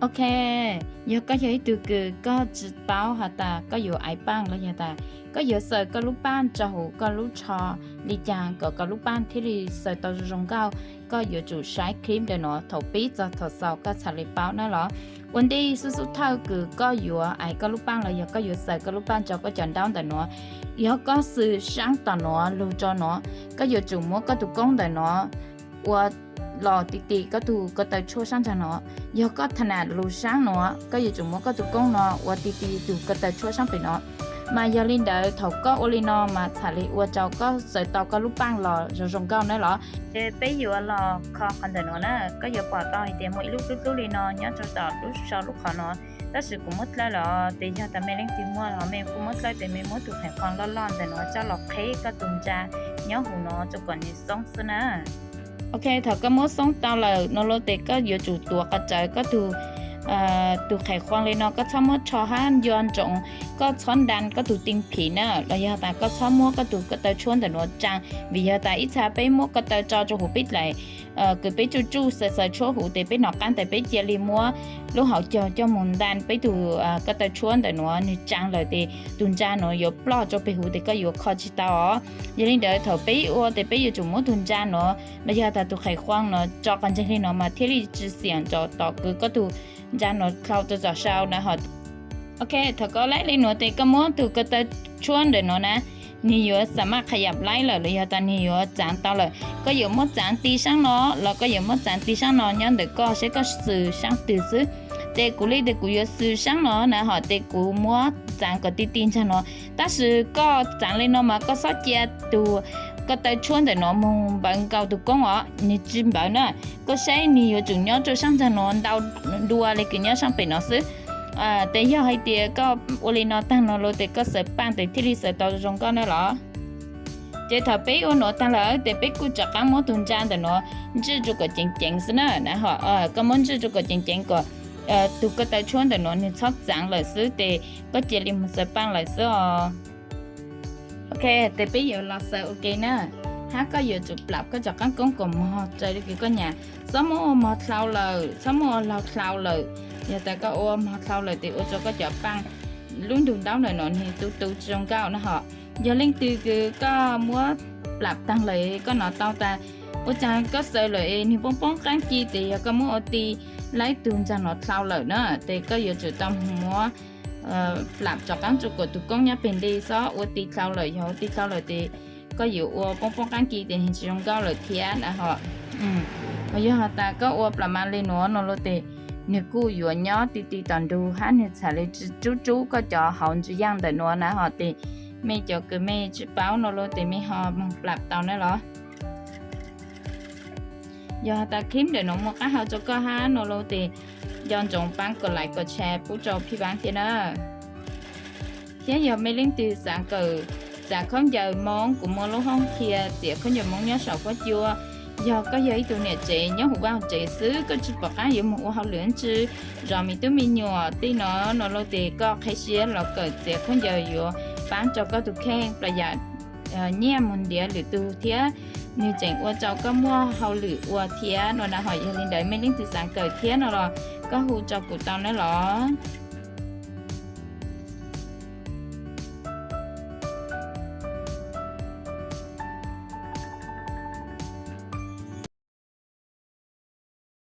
Ok, yog koj yog ib tug kws koj tsis paub has tas koj yuav aiv paaj los yog tas koj yuav xaws koj lub paaj rua huv koj lub tsho li caag kom koj lub paaj thiaj li xaws tau zoo zoo nkauj, koj yuav tsum saib clip ntawm nuav thaum pib txug thaum xaus koj txhad li paub na los. Ua ntej xub xub thawj kws koj yuav aiv koj lub paaj los yog koj yuav xaws koj lub paaj rua koj cov nraub ntawm nuav, yog koj xws saab tom nuav lug rua nuav, koj yuav tsum muab koj tug koob ntawm nuav ua los ti ti koj tug ko taw tshuab saab nraag nuav. Yog koj tha nam lug saab nuav, koj yuav tsum muab koj tug koob nuav ua ti ti tug ko taw tshuab saab pem nuav. Mas yog li ntawd thaum koj ua li no mas txhad li ua rua koj xaws tau koj lub paaj los zoo zoo nkauj na los. Ces peb yuav los kho qhov ntawm nuav na, koj yuav pom tau hais tias muaj ib lub dlub dlub li no nyob rua tom lub so lub qhov nuav, tab sis kuv muab dlawb lawm os. Ces yog tas mej leej twg muaj los mej kuj muab dlawb, ces mej muab tug qhais qhuang loj loj ntawm nuav coj los qheb koj tug ntsa nyob huv nuav rua kom nwg xoob xwb na. Ok, thaum koj muab xoob tau lawm no los tes koj yuav tsum tuav qhov rawv koj tug, tug qhais qhuang li no, koj txhob muab rho hab nco ntsoov koj txhob nta koj tug ti phim na, los yog tas koj txhob muab koj tug ko taw tshuab ntawm nuav tsaa, vim yog tas ib txha peb muab ko taw tso rua huv peb dlaim, kws peb tsuj tsuj xaws xaws tshuab huv tes peb nov qaab tes peb cia li muab lub hauv caug coj moog nta peb tug ko taw tshuab ntawm nuav nwg tsaa lawm tes tug ntsa nuav yuav ploj rua peg huv tes koj yuav kho tsis tau os. Yog li ntawd thaum peb ua tes peb yuav tsum muab tug ntsa nuav los yog tas tug qhais qhuang nuav tso qhov ntseeg li no mas thiaj li tsi xiam rua tom kws koj tug ntsa nuav dlhau rua tom sau na ho. Ok, thaum koj laib li nuav tes koj muab tug ko taw tshuab ntawm nuav na, nwg yuav xa maj qha yam laib lawm los yog tas nwg yuav tsaav tau lawm. Koj yuav muab tsaav ti saab no los koj yuav muab tsaav ti saab no nyob ntawm koj seb koj xws saab twg xwb. Tes kuv li tes kuv yuav xws saab no na ho tes kuv muab tsaav kom ti ti ntsag no. Tab sis koj tsaav li no mas koj txhob cia tug ko taw tshuab ntawm nuav moog npawv nkaus tug koob os, nwg tsi npawv na. Koj saib nwg yuav tsum nyob rua saab ntsag nuav ntau dua le kws nyob saab pem no xwb. Tes yog hais tias koj ua li no taag no los tes koj xaws paaj tes thiaj li xaws tau zoo nkauj na los. Ces thaum peb ua nuav taag lawm tes peb kuj rov qaab muab tug ntsa ntawm nuav ntswj rua kom ceev ceev xwb na na ho. Koj muab ntswj rua kom ceev ceev kom tug ko taw tshuab ntawm nuav nwg txhob tsaav lawm xwb tes koj cia li moog xaws paaj lawm xwb os. Ok, tes peb yuav los xaws ua ke na. Hab koj yuav tsum plam koj cov qaab koob kom mog raws le kws koj nyam. Txhob muab ua mog dlhau lawm, txhob muab ua laug dlhau lawm. Yog tas koj ua mog dlhau lawm tes ua rua koj cov paaj lub ntug ntaub ntawm nuav nwg tu tu tsi zoo nkauj na ho. Yog leej twg kws koj muab plam taag lawm koj nov tau tas ua caag koj xaws lawm es nwg poob poob qaab ci tes yog koj muab ua ti laib tug ntsag nuav dlhau lawm na tes koj yuav tsum tau muab plam rov qaab rua kom tug koob nyob peg nte, txhob ua ti dlhau lawm, yog ua ti dlhau lawm tes koj yuav ua poob poob qaab ci tes nwg tsi zoo nkauj lawm thiab na ho. Ho yog has tas koj ua plam mas li nuav no los tes nwg kuj yuav nyob ti ti tom ntug hab nwg txhad le tsi tsub tsub koj cov hauv ntsis yaaj ntawm nuav na ho tes mej cov kws mej tsi paub no los tes mej ho moog plam tau na los. Yog has tas clip ntawm nuav muaj qaab hau rua koj hab no los tes nco ntsoov paab kom like kom share pub rua phij vaab thiab na. Thiab yog mej leej twg xaav kawm txaav khaub ncaws Moob, kuv muaj lub hoob qhia txiav khaub ncaws Moob nyob saum huab cua. Yog koj yog ib tug niam tsev nyob huv vaj huv tsev xwb, koj tsi pom qaab yuav moog ua hauj lwm ntsi zov me tub me nyuam tej no no los tes koj qheb siab los kawm txiav khaub ncaws yuav paab rua koj tug kheej plas yam nyiaj moog ntiav lwm tug thiab nwg tseem ua rua koj muaj hauj lwm ua thiab no na ho. Yog li ntawd mej leej twg xaav kawm thiab no los koj hu rua kuv tau na los.